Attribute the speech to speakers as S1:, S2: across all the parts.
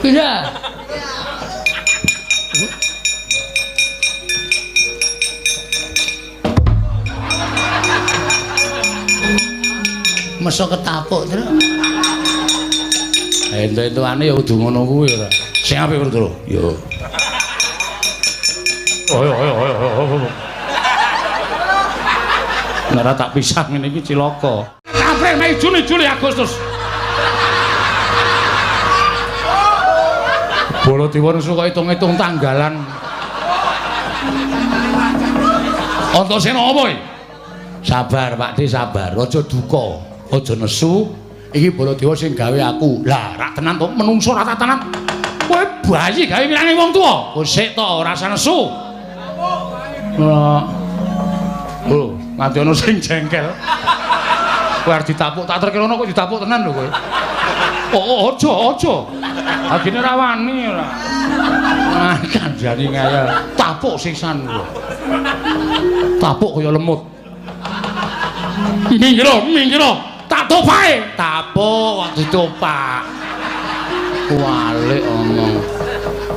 S1: Pindah. Masa ketapuk terus. Entuk-entukane ya kudu ngono kuwi ora. Sing apik Werkudara. Yo. Ayo ayo ayo. Nek ora tak pisah ngene iki cilaka. April, Mei, Juni, Juli, Agustus. Baladewa nesu kok hitung-hitung tanggalan. Antasena apa iki? Sabar Pak De, sabar. Aja duka, aja nesu. Iki Baladewa sing gawe aku. Lah, rak tenan to menungso ora tenan. Kowe bayi gawe wirange wong tuwa. Kok sik to ora usah nesu. Lho, nganti ana sing jengkel. Kowe arep ditapuk, tak terkira kok ditapuk tenan lho kowe. Oh, aja, aja. Agene ora wani ora. Ah, kandhani ngeyel. Tapuk sisan lho. Tapuk kaya lemut. Minggir, minggir. Tak topae. Tapuk kok ditopak. Kualik omong.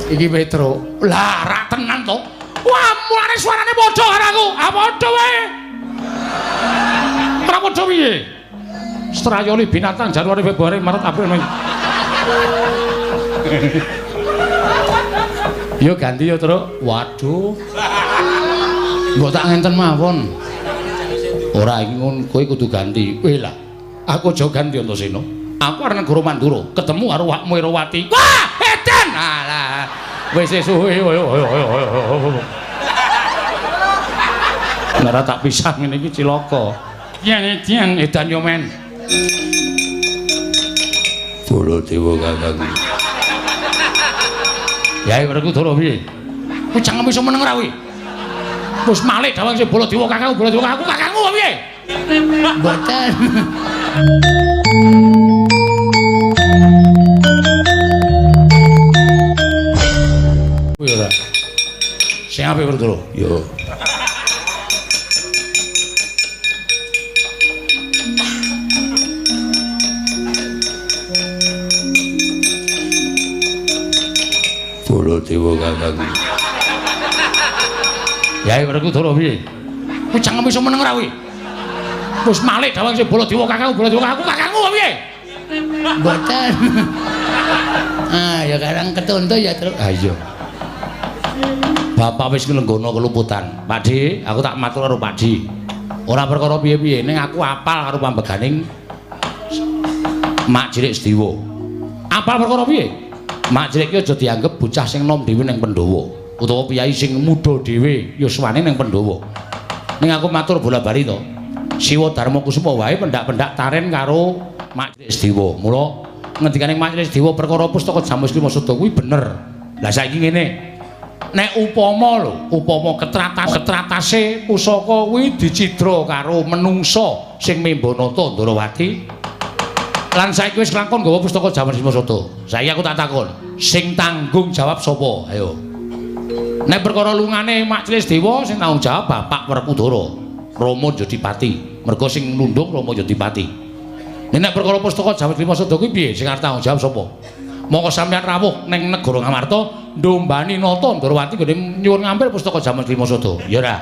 S1: Iki Petro. Lah, rak tenan to. Wah, mulane suarane padha karo aku. Ah, padha wae. Ora padha piye? Strayoli binatang Januari, Februari, Maret, April, Mei. Yo ganti yo, Truk. Waduh. Mbok tak ngenten mawon. Ora iki ngono, kowe kudu ganti. Weh lah. Aku aja ganti Antasena. Aku arep negara Mandura, ketemu karo Wakmu Irawati. Wah, edan. Alah. Wis suwe yo yo yo yo. Nek ora tak pisah ngene iki cilaka. Yen yen edan yo men. Baladewa kakang. Yai Werkudara piye? Kowe cangkem iso meneng ora kowe? Wis malik dawang sing Baladewa kakangku, Baladewa kakangku, kakangku piye? Mboten. Kuwi ora. Sing apik Werkudara? Yo. Baladewa kakangku. Yai Werkudara piye? Kowe cangkem iso meneng ora kowe? Wis malik dawang sing Baladewa kakangku, Baladewa kakangku, kakangku piye? Mboten. Ah, ya karang ketonto ya, Truk. Ha iya. Bapak wis nglenggono keluputan. Pak Di, aku tak matur karo Pak Di. Ora perkara piye-piye, ning aku apal karo pambeganing Mak Cilik Sediwa. Apal perkara piye? Mak Cilik ki aja dianggep bocah sing nom dhewe ning Pandhawa utawa piyai sing muda dhewe yuswane ning Pandhawa. Ning aku matur bola-bali to. Siwa Darma Kusuma wae pendak-pendak taren karo Mak Cilik Sediwa. Mula ngendikane Mak Cilik Sediwa perkara pustaka Jamus Lima Sada kuwi bener. Lah saiki ngene. Nek upama lho, upama ketratase pusaka kuwi dicidra karo menungsa sing membanata Ndrawati. Lan saiki wis kelakon nggawa pustaka Jamus Lima Sada. Saiki aku tak takon, sing tanggung jawab sapa? Ayo. Nek perkara lungane Mak Cilik Sediwa sing tanggung jawab Bapak Werkudara, Rama Jodipati. Mergo sing nundung Rama Jodipati. Nek perkara pustaka Jamus Lima Sada kuwi piye? Sing arep tanggung jawab sapa? Monggo sampeyan rawuh ning negara Ngamarta ndombani nata Ndrawati nggone nyuwun ngambil pustaka Jamus Lima Sada. Ya ora?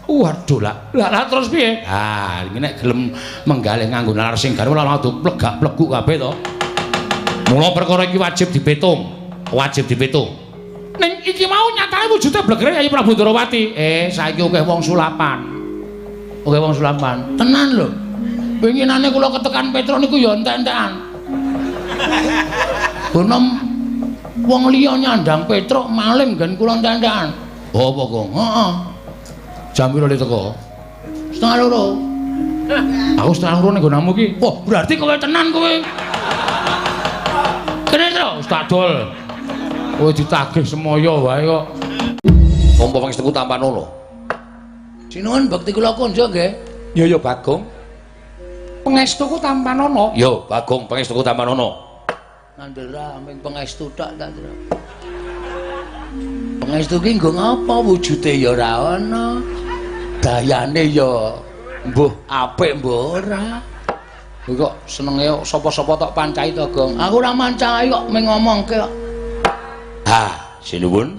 S1: Waduh lah. Lah terus piye? Ha, iki nek gelem menggalih nganggo nalar sing garwa langsung plegak-pleguk kabeh to. Mula perkara iki wajib dipitung, wajib dipitung. Ning iki mau nyatane wujude blegere Kyai Prabu Ndrawati. Saiki akeh wong sulapan. Akeh wong sulapan. Tenan lho. Winginane kula ketekan Petro niku ya entek-entekan. Bonom wong liya nyandang Petruk maling nggen kula entek-entekan. Oh, apa kok? Heeh. Jam piro le teko? 1:30. Aku 1:30 ning nggonamu iki. Wah, berarti kowe tenan kowe. Kene to, wis tak dol. Kowe ditagih semoyo wae kok. Nampa pangestuku tampanono. Sinuwun bekti kula konjo nggih. Ya ya Bagong. Pangestuku tampanono. Ya Bagong pangestuku tampanono. Ngandel ra ming pangestu tok ta, Tru. Pangestu ki nggo ngapa wujude ya ora ana. Dayane ya mbuh apik mbuh ora. Kowe kok senenge sapa-sapa tok pancai to, Gong? Aku ora mancai kok mung ngomongke kok. Ha, sinuwun.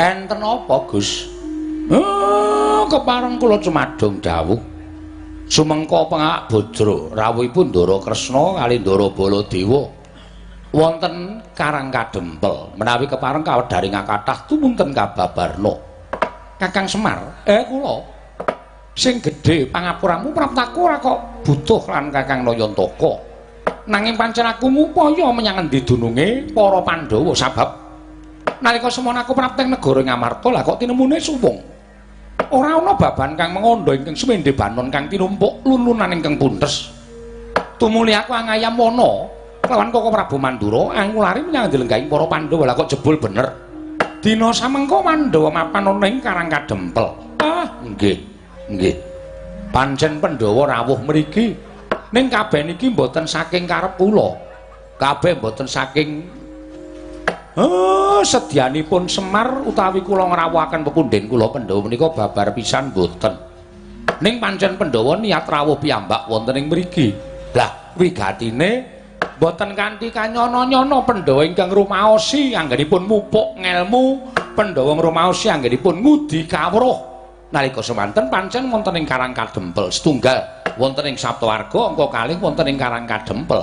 S1: Enten apa, Gus? Kepareng kula cumadung dawuh. Sumengko pengawak bajra rawuhipun Ndara Kresna kali Ndara Baladewa wonten Karang Kadempel. Menawi kepareng kawedharing kathah tumunten kababarna. Kakang Semar, kula sing gedhe pangapuramu praptaku ora kok butuh lan Kakang Nayantaka. Nanging pancen aku ngupaya menyang endi dununge para Pandhawa sabab nalika semono aku prapteng negara Ngamarta lah kok tinemune suwung. Ora ana baban kang mengondo ingkang sumendhe banon kang tinumpuk lulunan ingkang puntes. Tumuli aku angayam wana lawan Koko Prabu Mandura angulari menyang dilenggahing para Pandhawa lah kok jebul bener. Dina samengko Pandhawa mapan ana ing Karang Kadempel. Ah, nggih. Nggih. Pancen Pandhawa rawuh mriki. Ning kabeh niki mboten saking karep kula. Kabeh mboten saking sedyanipun Semar utawi kula ngrawuhaken pepundhen kula Pandhawa menika babar pisan mboten. Ning pancen Pandhawa niat rawuh piyambak wonten ing mriki. Lah wigatine mboten kanthi kanyono-nyono Pandhawa ingkang rumaosi anggenipun mupuk ngelmu, Pandhawa ngrumaosi anggenipun ngudi kawruh. Nalika semanten pancen wonten ing Karang Kadempel setunggal wonten ing Saptawarga angka kalih wonten ing Karang Kadempel.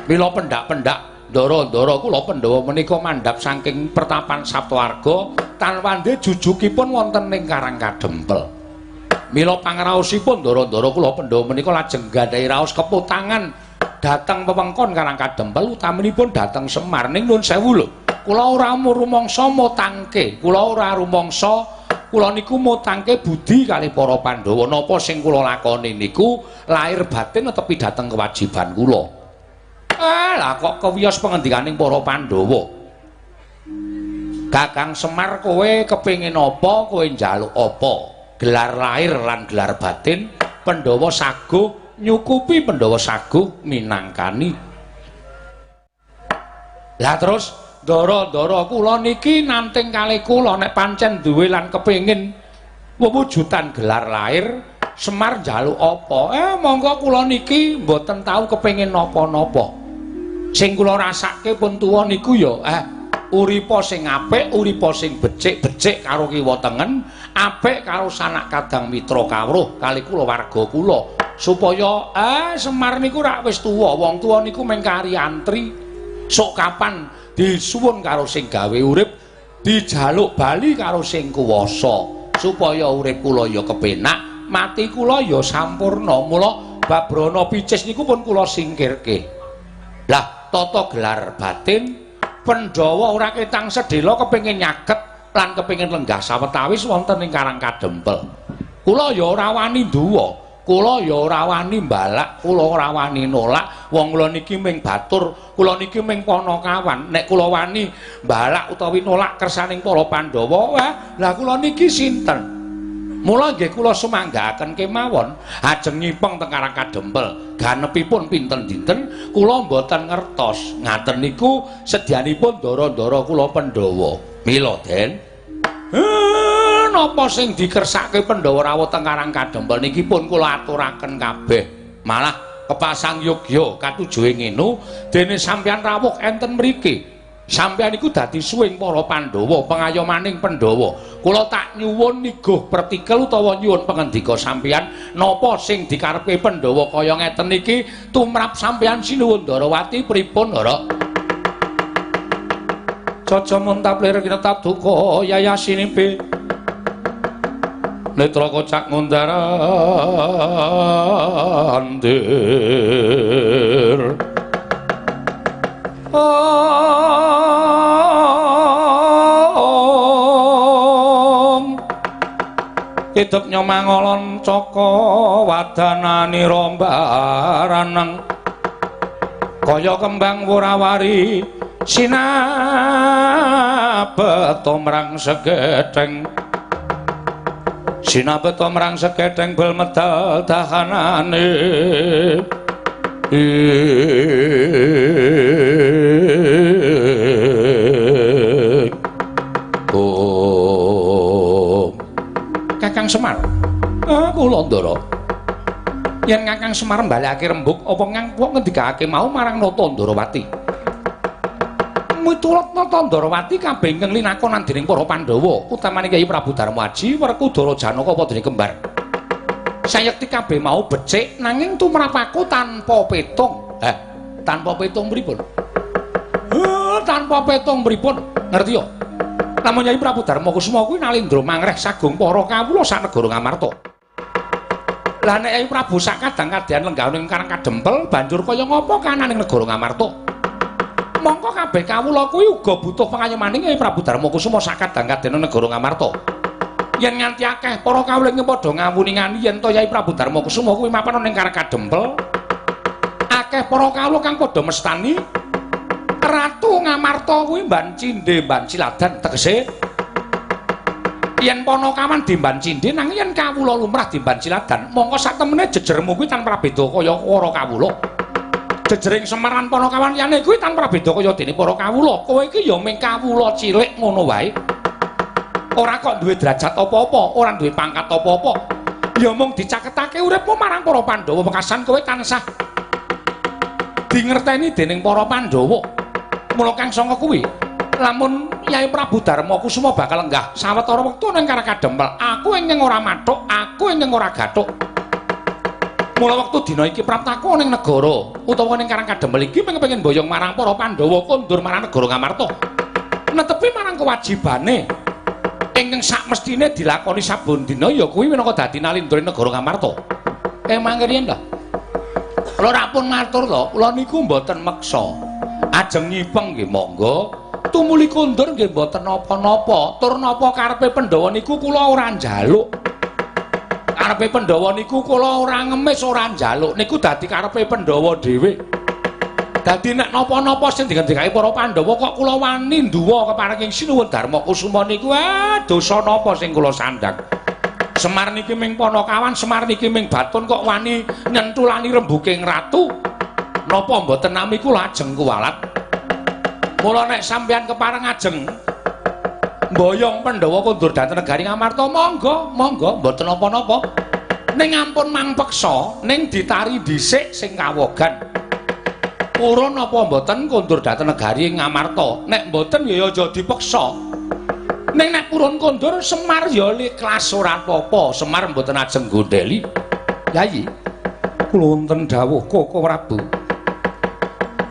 S1: Mila pendak-pendak ndara-ndara kula Pandhawa menika mandhap saking pertapan Saptawarga tanwandhe jujukipun wonten ing Karang Kadempel. Mila pangraosipun ndara-ndara kula Pandhawa menika lajeng gandhahi raos keputangan dhateng wewengkon Karang Kadempel utaminipun dhateng Semar. Ning nuwun sewu lho, kula ora rumangsa motangke, kula ora rumangsa kula niku motangke budi kalih para Pandhawa. Napa sing kula lakoni niku lahir batin netepi dhateng kewajiban kula. Lah kok kewiyos pengendikaning para Pandhawa. Kakang Semar kowe kepengin apa, kowe njaluk apa? Gelar lahir lan gelar batin Pandhawa saguh nyukupi, Pandhawa saguh minangkani. Lah terus ndara-ndara kula niki nanting kalih kula nek pancen duwe lan kepengin wewujudan gelar lahir Semar njaluk apa? Monggo kula niki mboten tau kepengin napa-napa. Sing kula rasake pun tuwa niku ya uripa sing apik, uripa sing becik-becik karo kiwa tengen, apik karo sanak kadang mitra kawruh kali kula warga kula. Supaya Semar niku rak wis tuwa, wong tuwa niku mung kari antri. Sok kapan disuwun karo sing gawe urip, dijaluk bali karo sing kuwasa, supaya urip kula ya kepenak, mati kula ya sampurna. Mula bab brana picis niku pun kula singkirke. Lah tata gelar batin Pandhawa ora ketang sedhela kepengin nyaket lan kepengin lenggah sawetawis wonten ing Karang Kadempel. Kula ya ora wani nduwa, kula ya ora wani mbalak, kula ora wani nolak. Wong kula niki ming batur, kula niki ming panakawan. Nek kula wani mbalak utawi nolak kersaning para Pandhawa, wah, lah kula niki sinten? Mula nggih kula sumanggaaken kemawon ajeng nyipeng teng Karang Kadempel. Ganepipun pinten dinten kula mboten ngertos. Ngaten niku sedyanipun ndara-ndara kula Pandhawa. Mila Den, napa sing dikersake Pandhawa rawuh teng Karang Kadempel niki pun kula aturaken kabeh. Malah kepasang yogya katujuhe ngene, dene sampeyan rawuh enten mriki. Sampeyan iku dadi suwing para Pandhawa, pengayomaning Pandhawa. Kula tak nyuwun niguh pertikel utawa nyuwun pangendika sampeyan napa sing dikarepe Pandhawa kaya ngeten iki tumrap sampeyan sinuwun Ndarawati pripun, Ndara? Caca muntap lir kinetap duka yayasinipe. Netra kocak ngundar andir. Om Idep nyomangolon caka wadanani rombaraneng kaya kembang wurawari sinabeta mrang segedheng sinabeta mrang segedheng bel medal dahanane. Oh. Kakang Semar, kula Ndara. Yen Kakang Semar mbalekake rembug apa ngang ngendikake mau marang Nata Ndarawati. Miturut Nata Ndarawati kabeh ingkang linakonan dening para Pandhawa, utamane Kyai Prabu Darmaji, Werkudara Janaka padha kembar. Sayekti kabeh mau becik nanging tumrap aku tanpa petung. Tanpa petung pripun? Tanpa petung pripun? Ngerti ya? Lamun Kyai Prabu Darmakusuma kuwi nalindra mangreh sagung para kawula sak negara Ngamarta. Lah nek Kyai Prabu sak kadang kadyan lenggah ning Karang Kadempel banjur kaya ngapa kananing negara Ngamarta? Mongko kabeh kawula kuwi uga butuh pangayomaning Kyai Prabu Darmakusuma sak kadang kadyan negara Ngamarta. Yen nganti akeh para kawula ing padha ngawuningani yen to Kyai Prabu Darmakusuma kuwi mapan ning Karang Kadempel, akeh para kawula kang padha mestani Ratu Ngamarta kuwi mban cindhe mban ciladan, tegese yen Panakawan dimban cindhe nanging yen kawula lumrah dimban ciladan, mongko sak temene jejermu kuwi tanpa beda kaya para kawula. Jejering Semar lan Panakawan liyane kuwi tanpa beda kaya dene para kawula. Kowe iki ya mung kawula cilik ngono wae. Ora kok duwe derajat apa-apa, ora duwe pangkat apa-apa. Ya mung dicaketake uripmu marang para Pandhawa wekasan kowe tansah dingerteni dening para Pandhawa. Mula kang sanga kuwi lamun Kyai Prabu Darmakusuma bakal lenggah sawetara wektu ning Karang Kadempel, aku ingkang ora mathuk, aku ingkang ora gathuk. Mula wektu dina iki praptaku ning negara utawa ning Karang Kadempel iki pengen boyong marang para Pandhawa kondur marang negara Ngamarta. Netepi marang kewajibane ingkang sakmestine dilakoni saben dina ya kuwi minangka dadi nalindra negara Ngamarta. Mangke riyen lho. Kula rapun matur to, kula niku mboten meksa. Ajeng nyipeng nggih monggo, tumuli kondur nggih mboten napa-napa. Tur napa karepe Pandhawa niku kula ora njaluk. Karepe Pandhawa niku kula ora ngemis, ora njaluk. Niku dadi karepe Pandhawa dhewe. Dadi nek napa-napa sing dingendikake para Pandhawa kok kula wani nduwa keparing Sinuwun Darmakusuma niku, dosa napa sing kula sandhang. Semar niki ming Panakawan, Semar niki ming batun kok wani nyentulani rembuking ratu. Napa mboten nami kula ajeng kuwalat. Mula nek sampeyan kepareng ajeng mboyong Pandhawa kondur dhateng negari Ngamarta, monggo, monggo, mboten napa-napa. Ning ampun mangpeksa, ning ditari dhisik sing kawogan. Purun napa mboten kondur dhateng negari Ngamarta? Nek mboten ya aja dipeksa. Ning nek purun kondur Semar ya ikhlas ora apa-apa, Semar mboten ajeng gondheli. Yayi, kula wonten dawuh Koko Prabu.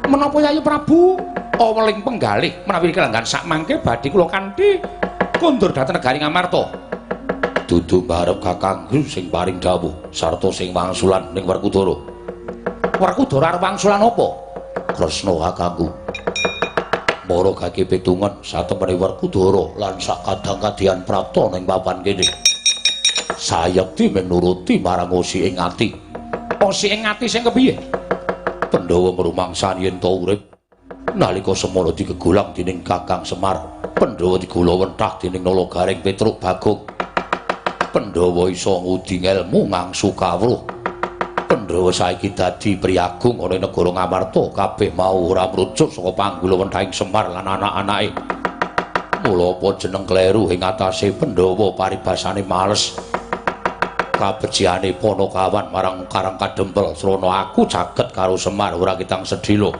S1: Menapa Yayi Prabu aweling penggalih menawi kelenggan sak mangke badhe kula kanthi kondur dhateng negari Ngamarta? Dudu barep kakangku sing paring dawuh sarta sing wangsulan ning Werkudara. Werkudara arep wangsulan apa? Kresna kakangku. Mara gage pitungan satemene Werkudara lan sak kadang kadian prapta ning papan kene. Sayekti mung nuruti marang osi ing ati. Osi ing ati sing kepiye? Pandhawa ngrumangsani yen to urip nalika semana digegolang dening Kakang Semar, Pandhawa digula wentah dening Nala Gareng Petruk Bagong. Pandhawa iso ngudi ngelmu ngangsu kawruh. Pandhawa saiki dadi priyagung ana ing negara Ngamarta, kabeh mau ora mrucut saka panggula wentahing Semar lan anak-anake. Mula apa jeneng kleru ing atase Pandhawa paribasane males. Kabeciane Panakawan marang Karang Kadempel srana aku caket karo Semar ora kitang sedhela.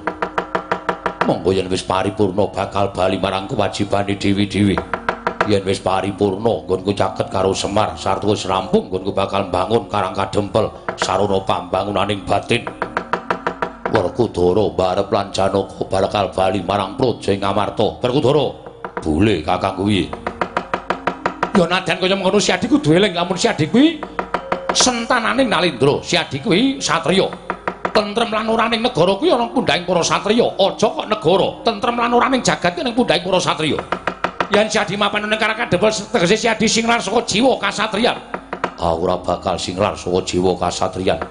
S1: Monggo yen wis paripurna bakal bali marang kewajibane dewi-dewi. Yen wis paripurna nggonku caket karo Semar sarta wis rampung nggonku bakal mbangun Karang Kadempel sarana pambangunaning batin. Werkudara barep lan Janaka bakal bali marang praja Ngamarta. Werkudara, bule kakang kuwi. Ya nadyan kaya mengkono si Adi kudu eling lamun si Adi kuwi sentananing Nalindra, si Adi kuwi satriya. Tentrem lan oraning negara kuwi ana pundhaking para satriya. Aja kok negara, tentrem lan oraning jagat kuwi ning pundhaking para satriya. Yen si Adi mapan ning Karang Kadempel tegese si Adi singlar saka jiwa kasatriyan. Aku ora bakal singlar saka jiwa kasatriyan.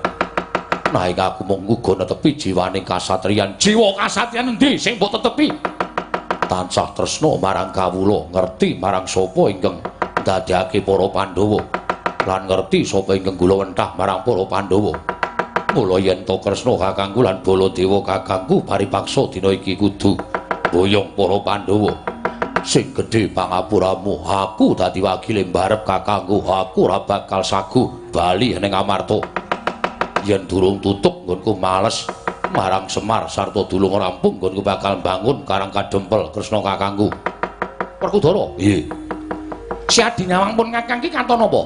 S1: Nanging aku mung uga netepi jiwane kasatriyan. Jiwa kasatriyan endi sing mbok tetepi? Tansah tresna marang kawula, ngerti marang sapa ingkang ndadekake para Pandhawa lan ngerti sapa ingkang gula wentah marang para Pandhawa. Mula yen to Kresna kakangku lan Baladewa kakangku paripaksa dina iki kudu boyong para Pandhawa. Sing gedhe pangapuramu, aku dadi wakile mbarep kakangku, aku ora bakal sagu bali ning Amarta. Yen durung tutup nggonku males marang Semar sarta dulung rampung nggonku bakal bangun Karang Kadempel Kresna kakangku. Werkudara, nggih. Si Adi nyawang pun kakang ki katon apa?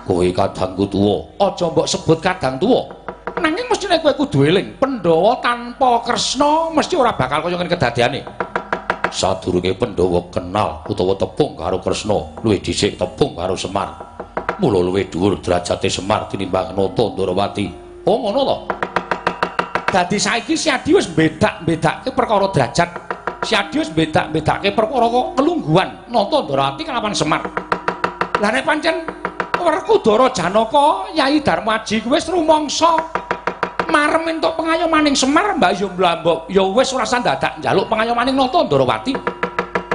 S1: Kowe kadangku tuwa, aja mbok sebut kadang tuwa. Nanging mestine kowe kudu eling, Pandhawa tanpa Kresna mesti ora bakal kaya ngene kedadeane. Sadurunge Pandhawa kenal utawa tepung karo Kresna, luwih dhisik tepung karo Semar. Mula luwih dhuwur derajate Semar tinimbang Nata Ndorowati. Oh ngono to. Dadi saiki Si Adi wis bedak-bedake perkara derajat. Si Adi wis bedak-bedake perkara kelungguhan Nata Ndorowati kalawan Semar. Lah nek pancen Werkudara Janaka Yai Darmaji kuwi wis rumangsa marem entuk pengayomaning Semar, mbak yo mlambok ya wis ora usah dadak njaluk pengayomaning Nata Ndorowati.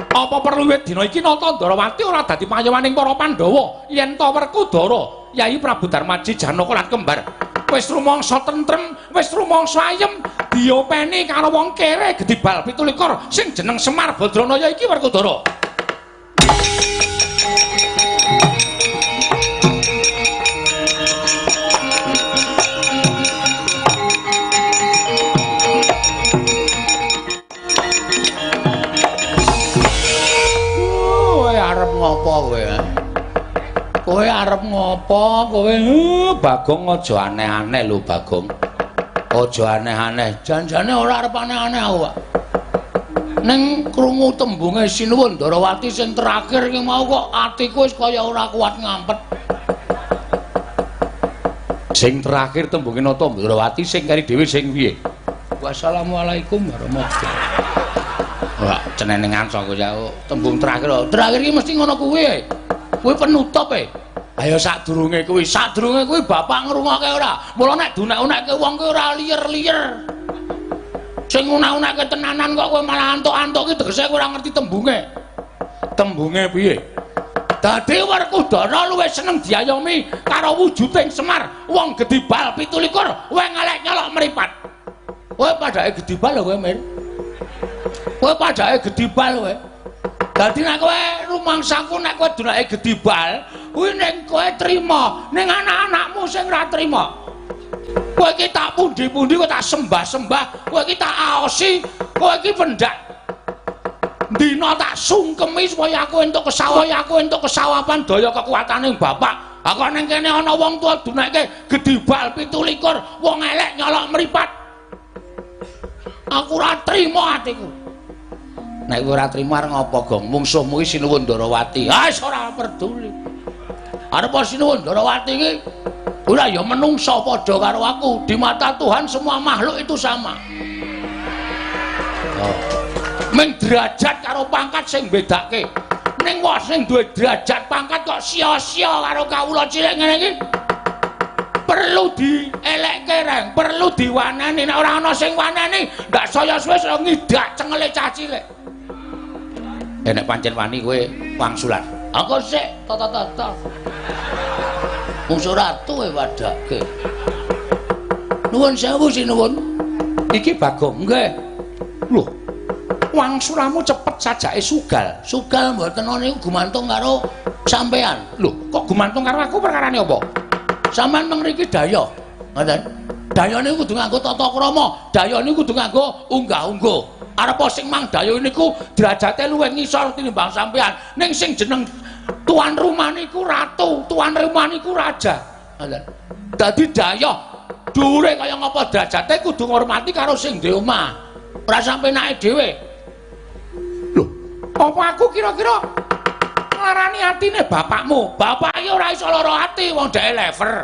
S1: Apa perlu wit dina iki Nata Ndorowati ora dadi pengayomaning para Pandhawa yen ta Werkudara Yai Prabu Darmaji Janaka lan kembar wis rumangsa tentrem, wis rumangsa ayem diopeni karo wong kere gedibal 27 sing jeneng Semar Badranaya iki Werkudara. Ngopo kowe? Kowe arep ngopo kowe? Bagong aja aneh-aneh lho Bagong. Aja aneh-aneh. Janjane ora arep aneh-aneh aku, Pak. Ning krungu tembunge Sinuwun Ndorowati sing terakhir ki mau kok atiku wis kaya ora kuat ngampet. Sing terakhir tembunge Nata Ndorowati sing kari dhewe sing piye? Wassalamualaikum warahmatullahi wabarakatuh. Ora cenenengan saka jauh tembung terakhir. Terakhir iki mesti ngono kuwi. Kuwi penutup e. Ayo sadurunge kuwi, sadurunge kuwi bapak ngrungokke ora. Mula nek dunek-unekke wong kuwi ora liyer-liyer. Sing unek-unekke tenanan kok kowe malah antuk-antuk iki tegese kowe ora ngerti tembunge. Tembunge piye? Dadi Werkudara luwih seneng diayomi karo wujuding Semar, wong gedibal 27, wong elek nyolok mripat. Kowe padake gedibal lho kowe, Mir. Kowe padake gedibal kowe. Dadi nek kowe rumangsaku nek kowe dunake gedibal, kuwi ning kowe trima, ning anak-anakmu sing ora trima. Kowe iki tak pundi-pundi, kowe tak sembah-sembah, kowe iki tak aosi, kowe iki pendak. Dina tak sungkemi supaya aku entuk kesawapan, aku entuk kesawapan daya kekuatane bapak. Aku ning kene ana wong tuwa dunake gedibal 27, wong elek nyolok mripat. Aku ora trima atiku. Nek kowe ora trima arep ngopo, Gong? Mungsuhmu iki Sinuwun Ndorowati. Ah, wis ora peduli. Arep Sinuwun Ndorowati iki ora ya menungsa padha karo aku. Di mata Tuhan semua makhluk itu sama. Oh. Ming derajat karo pangkat sing bedake. Ning wong sing duwe derajat pangkat kok sia-sia karo kawula cilik ngene iki. Perlu dielekke reng, perlu diwanani. Nek ora ana sing wanani, ndak saya suwe saya ngidak cengele cah cilik. Nek pancen wani kowe wangsulan. Aku sik tata-tata. Mungsu ratu e wadake. Nuwun sewu sinuwun. Iki Bagong nggih. Lho, wangsulamu cepet sajake sugal. Sugal mboten ana niku gumantung karo sampean. Lho, kok gumantung karo aku perkarane apa? Sampeyan meng mriki daya. Ngoten. Daya niku kudu nganggo tata krama, daya niku kudu nganggo unggah-ungguh. Arep sing mang daya niku derajate luwih ngisor tinimbang sampean. Ning sing jeneng tuan rumah niku ratu, tuan rumah niku raja. Ngoten. Dadi daya dhuwure kaya ngapa derajate kudu ngurmati karo sing duwe omah. Ora sampe nake dhewe. Lho, apa aku kira-kira nglarani atine bapakmu? Bapak iki ora iso lara ati wong dheke lever.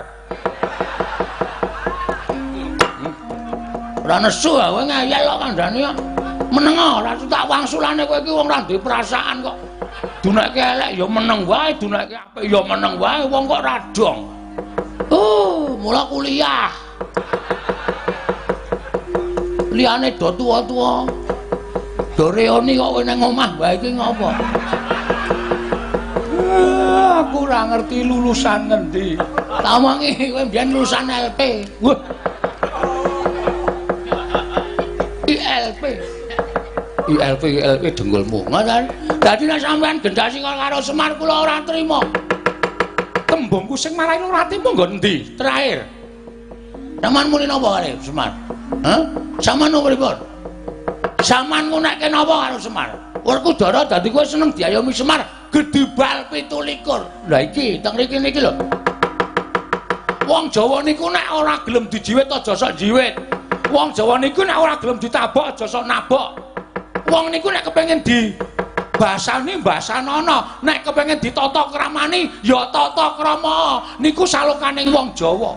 S1: Ora nesu kowe ngeyel kok kandhane kok. Meneng ora tak wangsulane kowe iki wong ora duwe perasaan kok. Duneke elek ya meneng wae, duneke apik ya meneng wae, wong kok ora dong. Mula kuliah. Liyane do tuwa-tuwa. Do reoni kok kowe nang omah wae iki ngopo? Aku ora ngerti lulusan ngendi. Tak omongi kowe mbiyen lulusan LP. Wah. ILP. ILP ILP dengkulmu. Ngoten. Dadi nek sampean gendasi karo Semar kula ora trima. Tembungku sing marai ora atimu nggon endi? Terakhir. Sampeyan muni napa karo Semar? Hah? Sampeyan pripun? Sampeyan ngunekke napa karo Semar? Werkudara dadi kowe seneng diayomi Semar gedibal 27. Lah iki teng mriki niki lho. Wong Jawa niku nek ora gelem dijiwit aja sok jiwit. Wong Jawa niku nek ora gelem ditabok aja sok nabok. Wong niku nek kepengin di basani basanono, nek kepengin ditata kramani ya tata krama. Niku salokane wong Jawa.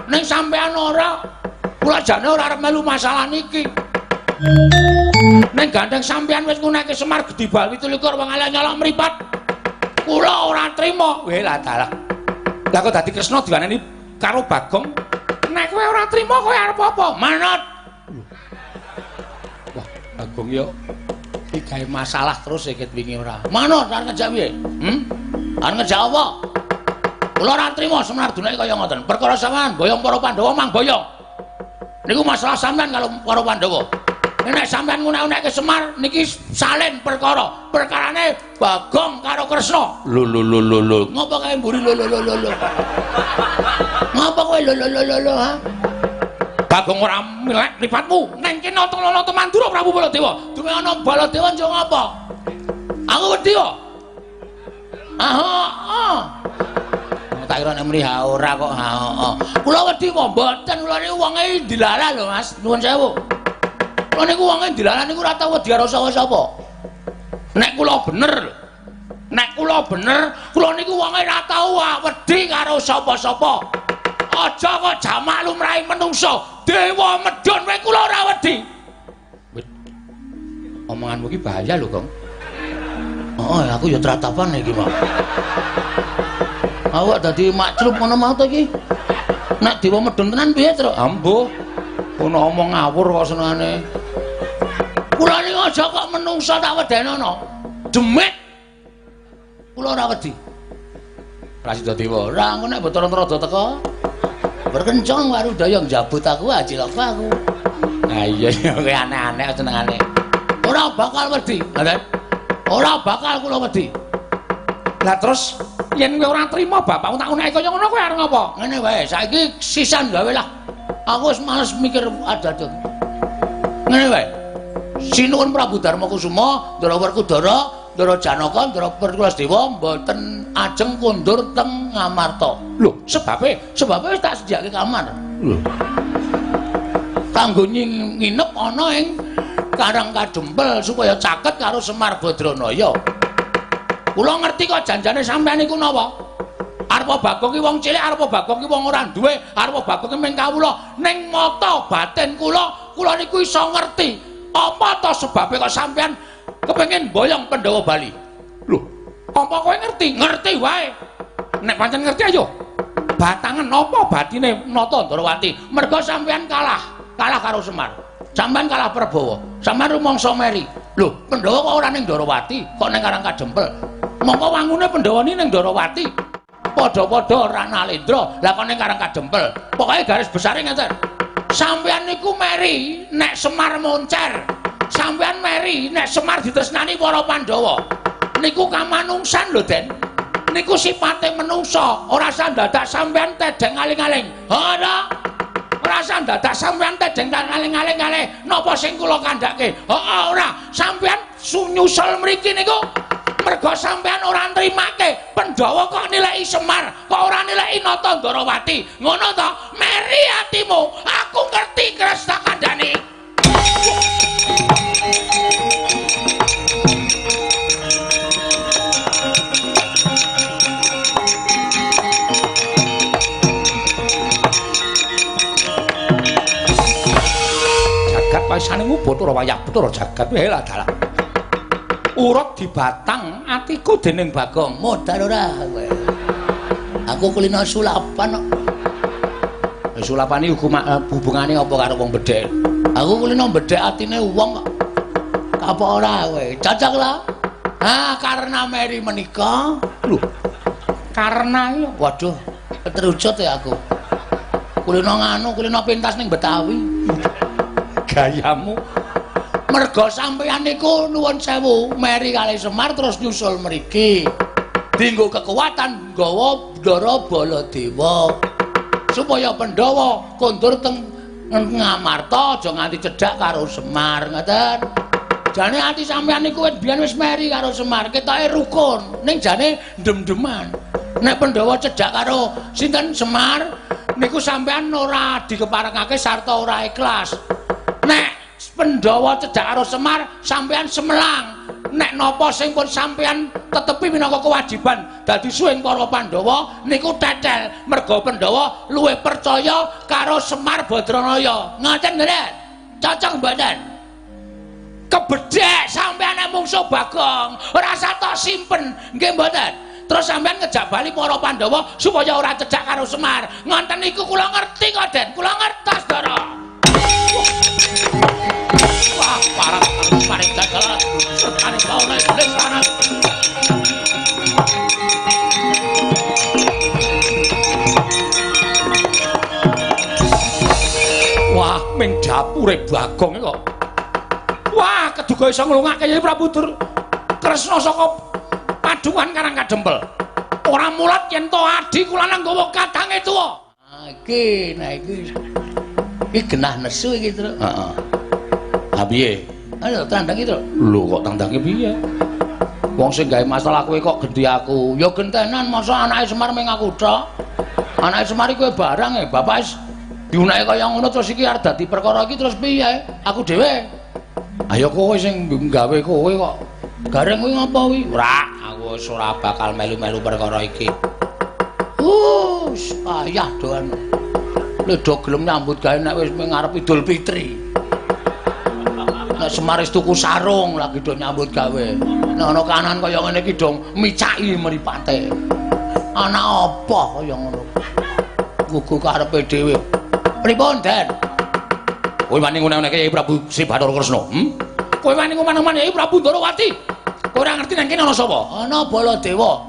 S1: Ning sampean ora, kula jane ora arep melu masalah niki. Ning gandeng sampean wis ngunekke Semar gedibal 27 wong elek nyolok mripat. Kula ora trima. Weh lah dalah. Lah kok dadi Kresna diwaneni karo Bagong? Nek kowe ora trima kowe arep apa? Manut. Wah, Bagong yo iki gawe masalah terus iki wingi ora. Manut arep ngejak piye? Arep ngejak apa? Kula ora trima Semar duneke kaya ngoten. Perkara sampean boyong para Pandhawa mang boyong. Niku masalah sampean kalau para Pandhawa. Nek sampean ngunek-unekke Semar niki salin perkara. Perkarane Bagong karo Kresna. Lho lho lho lho lho. Ngopo kae mburi lho lho lho lho. Ngopo kowe lho lho lho lho ha? Bagong ora milek mripatmu. Neng kene ana Mandura Prabu Baladewa. Duwe ana Baladewa njo ngopo? Aku wedi kok. Ah, tak kira nek muni ha ora kok ha. Kula wedi kok mboten kula niku wonge dilarang lho Mas. Nuwun sewu. Kula niku wonge dilarang niku ora tau wedi karo sapa-sapa. Nek kula bener, nek kula bener, kula niku wonge ora tau wedi karo sapa-sapa. Aja kok jamak lumrahe menungsa, dewa medhun wae kula ora wedi. Omonganmu iki bahaya lho, Gong. Oh, aku ya tratapan iki, Mas. Awak dadi makclup ngono mau to iki. Nek dewa medhun tenan piye, Tru? Ambuh. Kono omong ngawur kok senengane. Kula niku aja kok menungsa tak wedenono. Demit. Kula ora wedi. Prasida dewa. Ora engko nek Bathara Narada teko. Berkencang Warudaya njabut aku cilaka aku. Ha iya kowe aneh-aneh senengane. Ora bakal wedi, ngoten. Ora bakal kula wedi. Lah terus yen kowe ora trima bapakmu tak uneke kaya ngono kowe arep ngopo? Ngene wae, saiki sisan gawe lah. Aku wis males mikir ada-ada. Ngene wae. Sinuwun Prabu Darma Kusuma, Ndara Werkudara, Ndara Janaka, Ndara Werkudara mboten ajeng kondur teng Ngamarta. Lho, sebabe? Sebabe wis tak sediake kamar. Lho. Kanggo nginep ana ing Karang Kadempel supaya caket karo Semar Badranaya. Kula ngerti kok janjane sampean niku napa? Arep Bagong ki wong cilik, arep Bagong ki wong ora duwe, arep Bagong ki mung kawula. Ning mata batin kula, kula niku iso ngerti apa to sebabe kok sampean kepengin boyong Pandhawa Bali. Lho, apa kowe ngerti? Ngerti wae. Nek pancen ngerti ayo. Batangen apa batine Nata Ndrawati? Mergo sampean kalah, kalah karo Semar. Sampean kalah Prabawa, sampean rumangsa meri. Lho, Pandhawa kok ora ning Ndrawati, kok ning Karang Kadempel. Mongko wangune Pandhawa ni ning Ndrawati. Padha-padha ora nalendra, lah kok ning Karang Kadempel. Pokoke garis besare ngeten. Sampean niku meri nek Semar moncer. Sampean meri nek Semar ditresnani para Pandhawa. Niku kamanungsan lho, Den. Niku sipate menungsa, ora usah dadak sampean tedeng aling-aling. Ora. Ora usah dadak sampean tedeng aling-aling kalih napa sing kula kandhake. Heeh ora, sampean nyusul mriki niku mergo sampean ora nrimake Pandhawa kok nilai Semar, kok ora nilai Nata Ndrawati. Ngono to? Meri atimu, aku ngerti kres tak kandhani. Jagat paisane Bathara wayah Bathara jagat wae lah dalah. Urut dibatang atiku dening Bagong. Modar ora kowe. Aku kulino sulapan kok. Sulapan iki hubungane apa karo wong bedhek? Aku kulino bedhek atine wong kok. Apa ora kowe? Cocok lah. Ah, karena meri menika. Lho. Karena iki waduh, terucut ya aku. Kulino nganu, kulino pentas ning Betawi. Gayamu. Mergo sampeyan niku nuwun sewu meri kalih Semar terus nyusul mriki. Dinggo kekuatan nggawa Ndara Baladewa. Supaya Pandhawa kondur teng Ngamarta aja nganti cedhak karo Semar, ngoten. Jane ati sampeyan niku wis biyen wis meri karo Semar, ketoke rukun, ning jane ndem-ndeman. Nek Pandhawa cedhak karo sinten Semar, niku sampeyan ora dikeparengake sarta ora ikhlas. Nek Pandhawa cedhak karo Semar, sampeyan semelang. Nek napa sing pun sampeyan tetepi minangka kewajiban dadi suwing para Pandhawa niku tetel, merga Pandhawa luwih percaya karo Semar Badranaya. Ngoten nggih? Cocok mboten? Kebedhek sampeyan nek mungsuh Bagong, ora usah tok simpen, nggih mboten? Terus sampeyan ngejak bali para Pandhawa supaya ora cedhak karo Semar. Ngoten niku kula ngerti kok, Den. Kula ngertos, Ndara. Wah, parah paring dagelan sertane baune iblis lanang. Wah, ming dapure Bagong kok. Wah, keduga iso nglungake Kyai Prabu Kresna saka padungan Karang Kadempel. Ora mulat yen to adi kula nang nggawa kadange tuwa. Ah, iki, nah iki. Iki genah nesu iki, Tru. Heeh. Ha piye? Ayo tandang iki, Tru. Lho kok tandange piye? Wong sing gawe masalah kowe kok gendi aku. Ya gentenan, masa anake Semar ming aku tok. Anake Semar iki kowe barang e, bapak wis diunake kaya ngono terus iki arep dadi perkara iki terus piye? Aku dhewe. Ayo kowe sing gawe kowe kok. Gareng kuwi ngapa kuwi? Ora, aku wis ora bakal melu-melu perkara iki. Payah doan. Lho do gelem nyambut gawe nek wis ngarep Idul Fitri. Nek Semar wis tuku sarung lagi do nyambut gawe. Nek ana kanan kaya ngene iki do micaki mripate. Anak apa kaya ngono? Gugu karepe dhewe. Pripun, Den? Kowe wani ngene-ngene Kyai Prabu Sri Bathara Kresna, Kowe wani ngomong-ngomong Kyai Prabu Ndorowati. Kowe ora ngerti nang kene ana sapa? Ana Baladewa.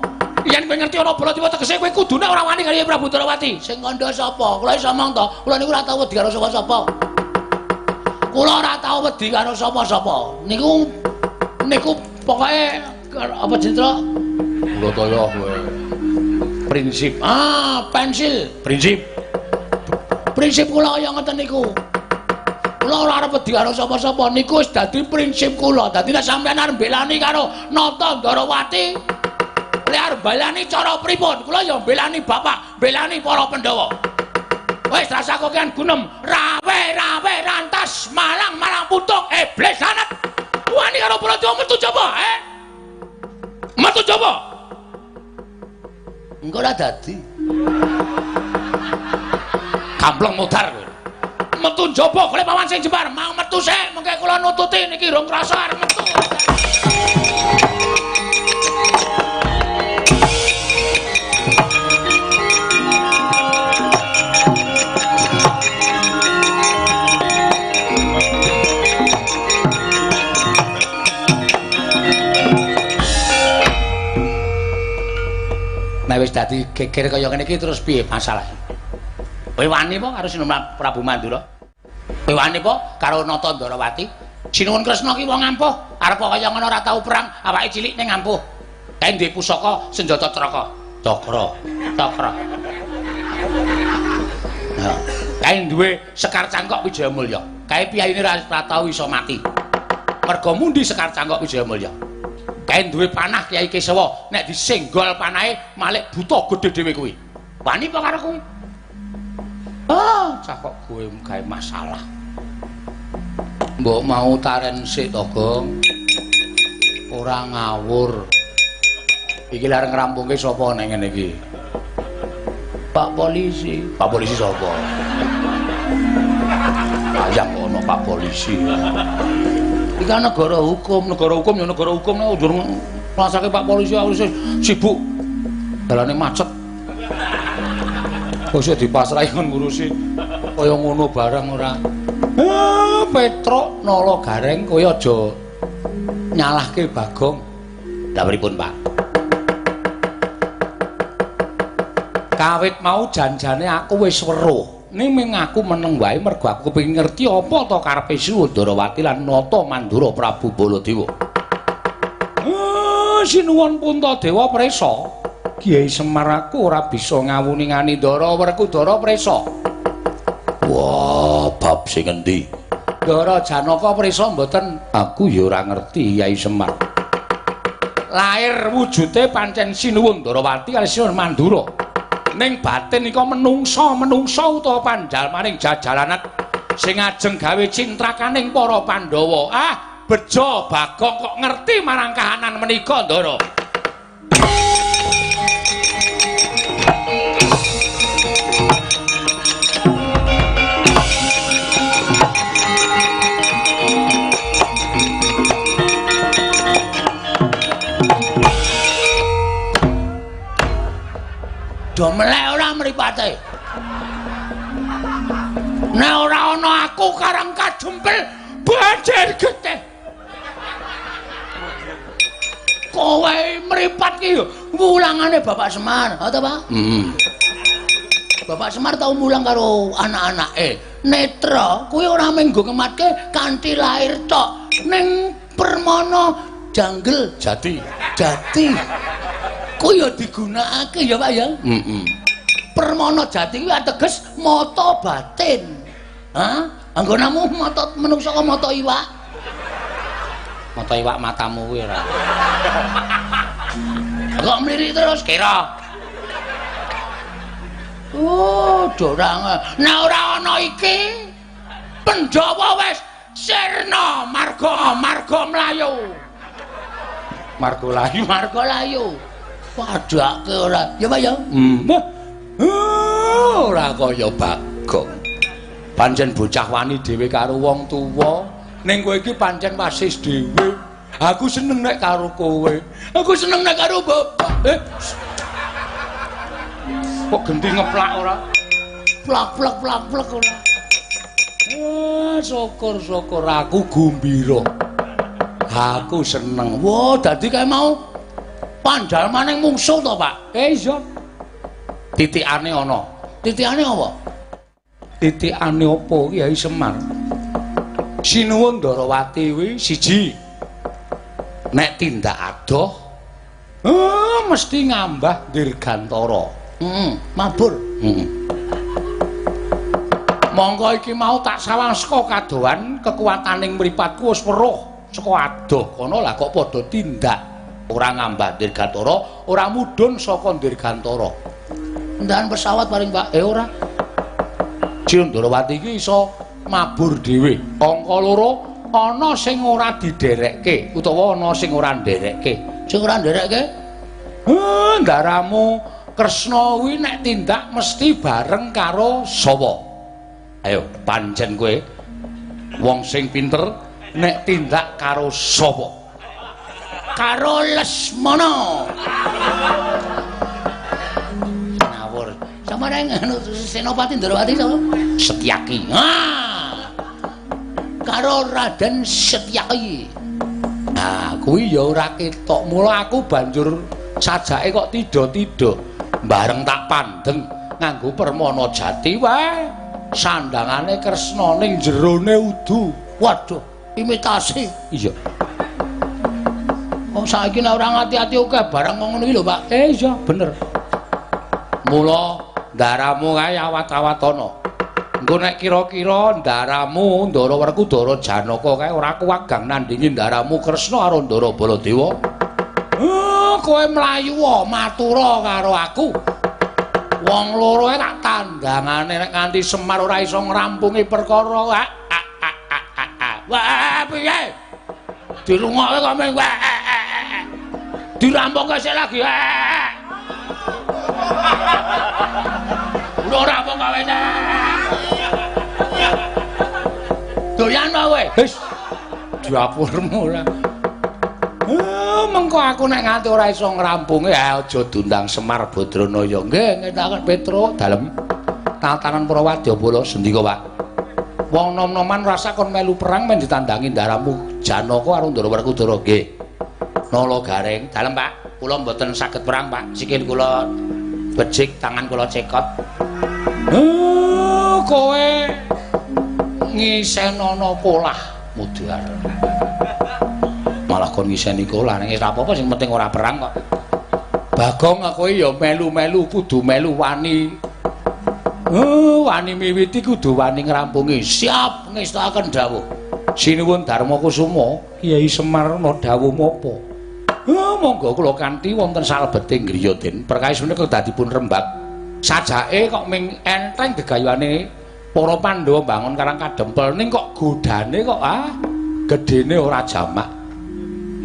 S1: Yen kowe ngerti ana Baladewa tegese kowe kudune ora wani karo Kyai Prabu Ndorowati. Sing kandha sapa? Kula iso omong to, kula niku ora tau wedi karo sapa-sapa. Kula ora tau wedi karo sapa-sapa. Niku niku pokoke apa jenenge? Brataya kowe. Prinsip. Ah, pensil. Prinsip. Prinsip kula kaya ngoten niku. Kula ora arep wedi karo sapa-sapa, niku wis dadi prinsip kula. Dadi nek sampeyan arep mbelani karo Nata Ndorowati, lek arep mbelani cara pripun? Kula ya mbelani bapak, mbelani para Pandhawa. Wis rasa kokean gunem, rawe-rawe rantas, malang-malang putung, iblis sanat. Wani karo Baladewa metu coba, eh? Metu coba. Engko ora dadi. Gambleng modar kowe. Metu njaba golek pawan sing jembar, mau metu sik, mengke kula nututi niki rong krasa arep metu. Nek wis dadi geger kaya ngene iki terus piye masalahe? Kowe wani apa karo Sinuwun Prabu Mandura? Kowe wani apa karo Nata Ndorowati? Sinuwun Kresna ki wong ampuh, arep kaya ngono ora tau perang, awake cilik ning ampuh. Kae duwe pusaka senjata Traka. Cakra, cakra. Nah, kae duwe Sekar Cangkok Wijayamulya. Kae piyayine ora tau iso mati. Merga mundi Sekar Cangkok Wijayamulya. Kae duwe panah Kyai Kesawa, nek disenggol panahe malik buta gedhe dhewe kuwi. Wani apa karo kuwi? Ah, cah kok kowe gawe masalah. Mbok mau taren sik to, Gong. Ora ngawur. Iki lha arep ngrampungke sapa nang ngene iki? Pak polisi. Pak polisi sapa? Ayang ono Pak polisi. Iki kan negara hukum, negara hukum ya negara hukum nek njur ngrasake Pak polisi aku sibuk. Dalane macet. Kok dipasrahi kon ngurusi kaya ngono barang ora. Petruk Nala Gareng kowe aja nyalahke Bagong. Lah pripun, Pak? Kawit mau janjane aku wis weruh. Ning ming aku meneng wae mergo aku kepengin ngerti apa to karepe Sinuwun Ndorowati lan Nata Mandura Prabu Baladewa. Sinuwun Puntadewa presa. Kyai Semar aku ora bisa ngawuningani Ndara Werkudara prisa. Wah, bab sing endi? Ndara Janaka prisa mboten? Aku ya ora ngerti Kyai Semar. Lair wujude pancen Sinuwun Ndarawati kali Sinuwun Mandura. Ning batin nika menungsa-menungsa utawa panjalmaning jajalanet sing ajeng gawe cintrakaning para Pandhawa. Ah, bejo Bagong kok ngerti marang kahanan menika, Ndara.
S2: Do melek ora mripate. Nek ora ana aku karang kajempel banjir getih. Kowe mripat ki wulangane Bapak Semar, ha ta, Pak?
S1: Heeh.
S2: Bapak Semar tau mulang karo anak-anake. Netra kuwi ora mung nggo ngematke kanthi lahir tok, ning permana janggel
S1: jati.
S2: Jati. Kuwi ya digunakake ya, Pak ya.
S1: Heeh.
S2: Permana jati kuwi ateges mata batin. Hah? Anggonamu mata menungsa kok mata iwak?
S1: Mata iwak matamu kuwi ora.
S2: Kok mlirik terus kira. Oh, dorang. Nek ora ana iki, Pandhawa wis sirna marga marga mlayu.
S1: Marga layu,
S2: marga layu. Padhake ora. Ya, Pak ya.
S1: Ora kaya Bagong. Pancen bocah wani dhewe karo wong tuwa. Ning kowe iki pancen wasis dhewe. Aku seneng nek karo kowe.
S2: Aku seneng nek karo bapak.
S1: Kok genti ngeplak ora?
S2: Plak plak plak plak ora.
S1: Wah, syukur-syukur aku gumbira. Aku seneng.
S2: Wah, dadi kae mau panjalmaning mungsuh to, Pak?
S1: Iya. Titikane ana.
S2: Titikane apa?
S1: Titikane apa Kyai Semar? Sinuwun Ndarawati kuwi siji. Nek tindak adoh, mesti ngambah dirgantara.
S2: Heeh, mabur.
S1: Heeh. Mongko iki mau tak sawang saka kadohan kekuataning mripatku wis weruh saka adoh kono lah kok padha tindak ora ngambah dirgantara, ora mudhun saka dirgantara.
S2: Kendaraan pesawat paling, Pak.
S1: Ora. Sinuwun Ndarawati iki iso mabur dhewe. Angka loro ana sing ora diderekke utawa ana sing ora nderekke.
S2: Sing ora nderekke?
S1: Ndaramu Kresna kuwi nek tindak mesti bareng karo sapa? Ayo pancen kowe wong sing pinter nek tindak karo sapa?
S2: Karo Lesmana. Ngawur. Sampeyan anu Senopati Ndarawati sapa?
S1: Setyaki.
S2: Ah. Karo Raden Setyaki.
S1: Nah, kuwi ya ora ketok. Mula aku banjur sajake kok tidha-tidha. Bareng tak pandeng nganggo permana jati wae. Sandangane Kresna ning jerone udu.
S2: Waduh, imitasi.
S1: Iya.
S2: Wong saiki nek ora ngati-ati akeh barang ngono iki lho, Pak.
S1: Iya, bener. Mula ndaramu kae awat-awat ana. Engko nek kira-kira ndaramu Ndara Werkudara Janaka kae ora kuwagang nandingi ndaramu Kresna karo Ndara Baladewa. Kowe mlayu matura karo aku. Wong loro tak tandangane nek nganti Semar ora iso ngrampungi perkara.
S2: Wah, piye? Dirungokke kok meng wah. Dirampungke sik lagi. Ora rampung gawe. Doyan wae.
S1: Wis. Dapurmu ora. Mengko aku nek nganti ora iso ngrampungi aja diundang Semar Badranaya. Nggih, ngetaken Petruk dalem tatanan para wadyabala sendika, Pak. Wong nom-noman rasa kon melu perang men ditandangi ndaramu Janaka karo Ndara Werkudara. Nggih. Nala Gareng, dalem Pak. Kula mboten saged perang, Pak. Sikil kula becik, tangan kula cekot. Kowe ngisenono polah mudhar. Malah kon ngiseni kolah ning ora apa-apa sing penting ora perang kok. Bagong aku ya melu-melu kudu melu wani. Wani miwiti kudu wani ngrampungi. Siap ngestakaken dawuh. Sinuwun Darma Kusuma, Kyai Semar ana dawuh menapa? Monggo kula kanthi wonten salebeting griya Den. Perkawis menika dadi pun rembag. Sajake kok ming enteng gegayuhane para Pandhawa mbangun Karang Kadempel ning kok godane kok gedene ora jamak.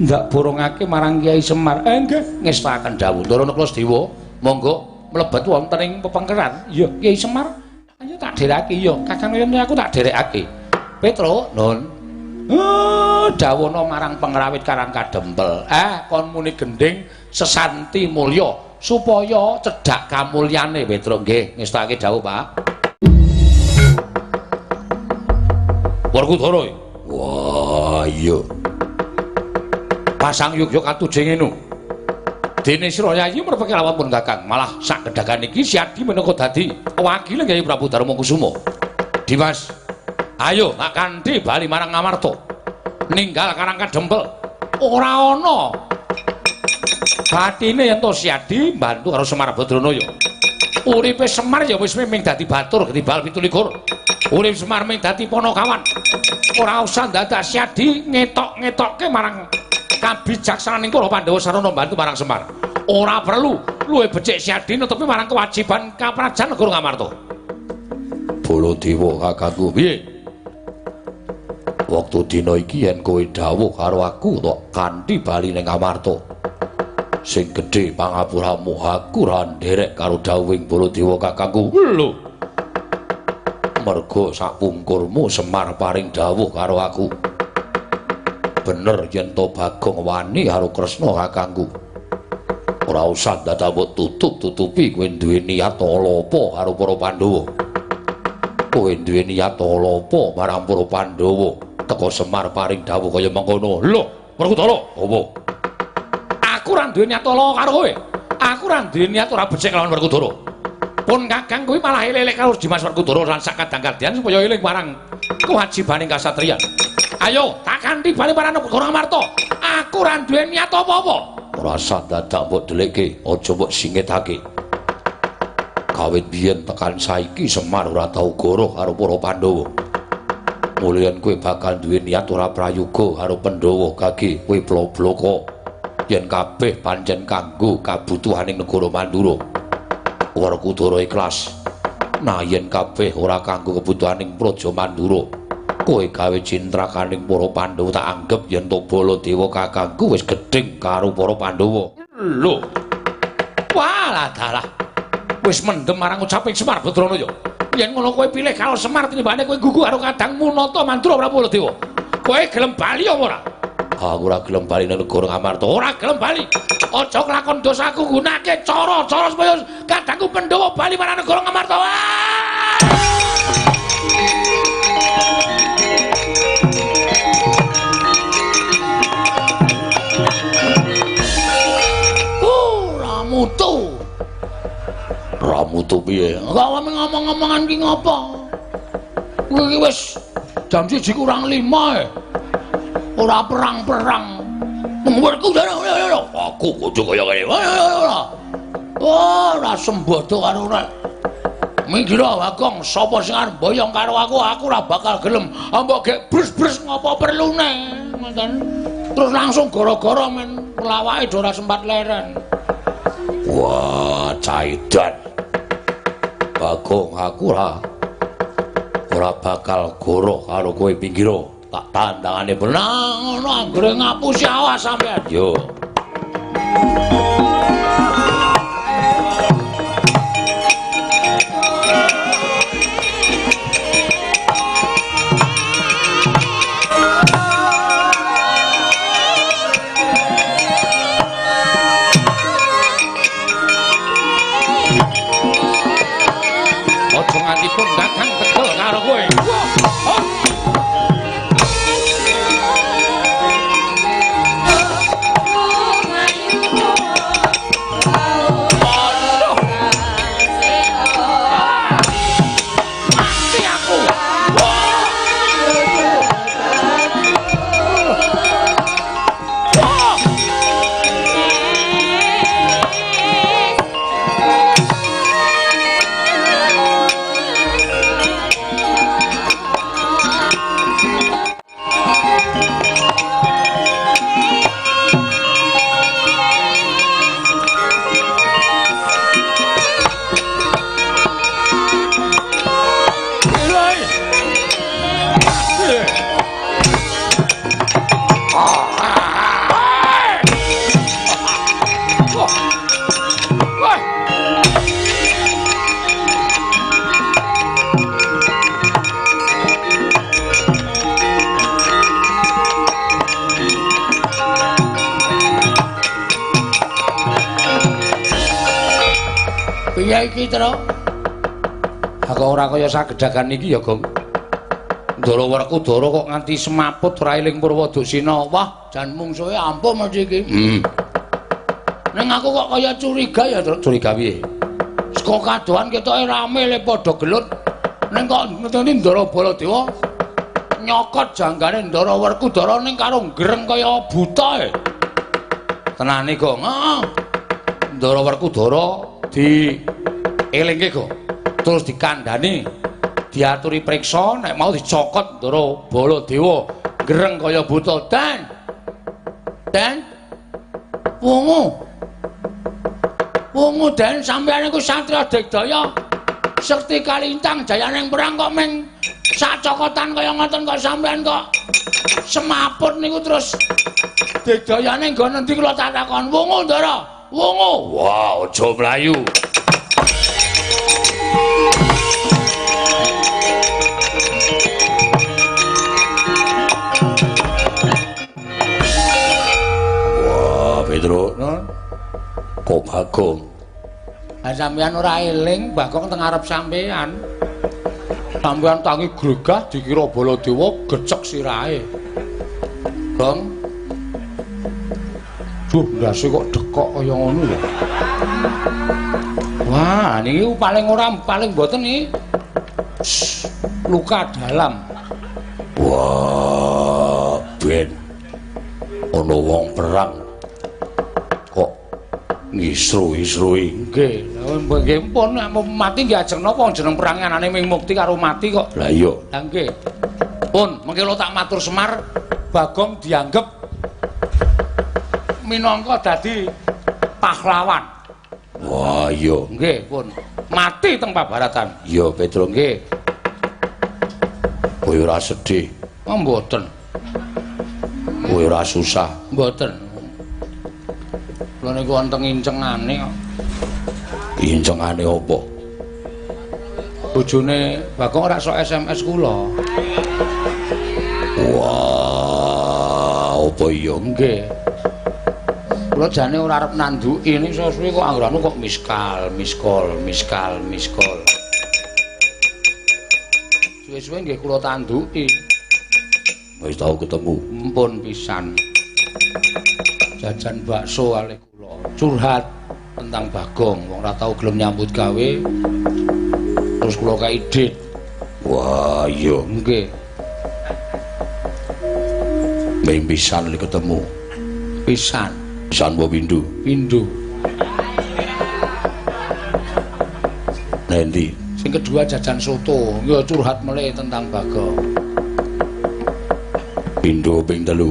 S1: Ndak borongake marang Kyai Semar. Nggih, ngestakaken dawuh. Ndara Nakula Dewa, monggo mlebet wonten ing pepengkeran. Iya, Kyai Semar. Ayo tak dherekake ya. Kakang yen aku tak dherekake. Petro, nun. Dawono marang pengrawit Karang Kadempel. Kon muni gendhing sesanti mulya supaya cedhak kamulyane Petro. Nggih, ngestake dawuh, Pak. Werkudara. Wah, iya. Pasang yugya katujeng enu. Dene sira yayi merpeke lawan pun Kakang, malah sak gedhagan iki Siadi minangka dadi wakile Kyai Prabu Darma Kusuma. Dimas, ayo tak kanthi bali marang Ngamarta. Ninggal Karang Kadempel. Ora ana batine yen to Siadi mbantu karo Semar Badranaya. Uripe Semar ya wis ming dadi batur ketibal 27. Urip Semar ming dadi ponokawan. Ora usah dadak Siadi ngetok-ngetokke marang kabijaksanan para Pandhawa sarana mbantu marang Semar. Ora perlu luwih becik Siadi netepi marang kewajiban kaprajan negara Ngamarta. Baladewa kakangku, piye? Wektu dina iki yen kowe dawuh karo aku tok kanthi bali ning Ngamarta. Sing gedhe pangapuramu aku ora nderek karo dawuhing Baladewa kakangku. Lho. Merga sapungkurmu Semar paring dawuh karo aku. Bener yen to Bagong wani karo Kresna kakangku. Ora usah dadak mbok tutup-tutupi kowe duwe niat ala apa karo para Pandhawa. Kowe duwe niat ala apa marang para Pandhawa? Teka Semar paring dawuh kaya mengkono. Lho, Werkudara, apa? Aku ora duwe niat ala karo kowe. Aku ora duwe niat ora becik kelawan Werkudara. Pun Kakang kuwi malah elek karo Dimas Werkudara lan sak kadang-kadang supaya eling marang kewajibaning kasatriyan. Ayo, tak kanthi bali marang negara Ngamarta. Aku ora duwe niat apa-apa. Ora usah dadak mbok delikke, aja mbok singitake. Kawit biyen tekan saiki Semar ora tau goroh karo para Pandhawa. Mulian kowe bakal duwe niat ora prayoga karo Pandhawa gage kowe blok-bloko. Yen kabeh pancen kanggo kabutuhaning negara Mandura. Werkudara ikhlas. Nah yen kabeh ora kanggo kebutuhaning Praja Mandura, kowe gawe cintrakaning para Pandhawa tak anggep yen to Baladewa kakangku wis gedhing karo para Pandhawa. Lho. Walah dalah. Wis mendem marang ucaping Semar Badranaya. Yen ngono kowe pilih karo Semar tinimbane kowe gugu karo kadangmu Nata Mandura Prabu Baladewa. Kowe gelem bali apa ora? Aku ora gelem bali nang negara Ngamarta. Ora gelem bali. Aja kelakon dosaku gunake cara-cara supaya kadangku Pandhawa bali marang negara Ngamarta.
S2: Ora mutu.
S1: Ora mutu piye?
S2: Kok ngomong-ngomongan ki ngopo? Iki wis jam 1:55 e. Ora perang-perang. Werku
S1: aku kudu kaya ngene.
S2: Wah, ora sembodo karo ora. Minggir Bagong, sapa sing arep mboyong karo aku, aku ora bakal gelem. Mbok gek brus-brus ngopo perlune, ngoten. Terus langsung gara-gara men lawake ora sempat leren.
S1: Wah, caidan. Bagong, aku ora bakal goroh karo kowe pinggiro. Tak tandangane
S2: benang ngono anggere ngapusi awas sampean.
S1: Yo. Aja nganti pun Kakang tegel karo kowe.
S2: kaya iki, Tru.
S1: Aku ora kaya sagedhagan iki ya, Gong. Ndara Werkudara kok nganti semaput ora eling Purwoduksina.
S2: Wah, jan mungsuhe ampuh mesti iki. Ning aku kok kaya curiga ya, Tru.
S1: Curiga piye?
S2: Saka kadohan ketoke rame le padha gelut. Ning kok ngeteni Ndara Baladewa nyokot janggane Ndara Werkudara ning karo greng kaya buta e.
S1: Tenane, Gong. Heeh. Ndara Werkudara dielingke, Gong. Terus dikandhani, diaturi priksa, nek mau dicokot Ndara Baladewa greng kaya buta.
S2: Dan Dan wungu. Wungu Den, sampeyan iku satriya digdaya sekti kalintang jayaning perang kok ming sacokotan kaya ngoten kok sampeyan kok semaput niku terus digdayane nggon endi kula tak takon. Wungu Ndara, wungu.
S1: Wah, aja mlayu. Wah, Petro, kok Bagong?
S2: Lah sampeyan ora eling, Bagong teng ngarep sampeyan. Sampeyan tangi gregah dikira Baladewa gecek sirahe. Gong.
S1: Duh, ndase kok dekok kaya ngono ya.
S2: Wah, niki paling ora paling mboten iki. Luka dalam.
S1: Wah, ben ana wong perang kok ngisru-isrui.
S2: Nggih, nggih pun nek mati nggih ajeng napa jeneng perang anane ming mukti karo mati kok.
S1: Lah iya.
S2: Lah nggih. Pun mengke kula tak matur Semar, Bagong dianggep minangka dadi pahlawan.
S1: Wah, iya.
S2: Nggih, pun. Mati teng pabaratan.
S1: Iya, Petro.
S2: Nggih.
S1: Kowe ora sedih?
S2: Oh, mboten.
S1: Kowe ora susah?
S2: Mboten. Kula niku wonten incengane kok.
S1: Incengane apa?
S2: Bojone Bagong ora sok SMS kula.
S1: Wah, apa iya?
S2: Nggih. Kula jane ora arep nanduki ning suwe-suwe kok anggranu kok miskal, miskol, miskal, miskol. Suwe-suwe nggih kula tanduki.
S1: Wis tau ketemu?
S2: Mpun pisan. Jajan bakso kalih kula. Curhat tentang Bagong, wong ora tau gelem nyambut gawe. Terus kula kai dit.
S1: Wah, iya.
S2: Nggih.
S1: Ming pisan li ketemu.
S2: Pisan.
S1: Pisan apa pindho?
S2: Pindho.
S1: Nendi?
S2: Sing kedua jajan soto, ya curhat melih tentang Bagong.
S1: Pindho ping 3.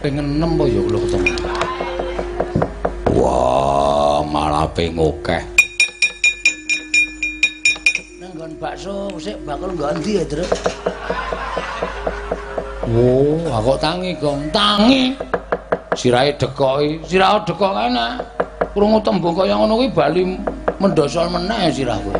S2: Ping 6 apa ya kula ketemu.
S1: Wah, malah ping akeh.
S2: Nang nggon bakso sik bakul nggon ndi ya, Truk? Oh, aku tangi, Gong. Tangi. Sirahe dekoki, sirahe dekok kae nek krungu tembung kaya ngono kuwi bali mendosol meneh sirah kowe.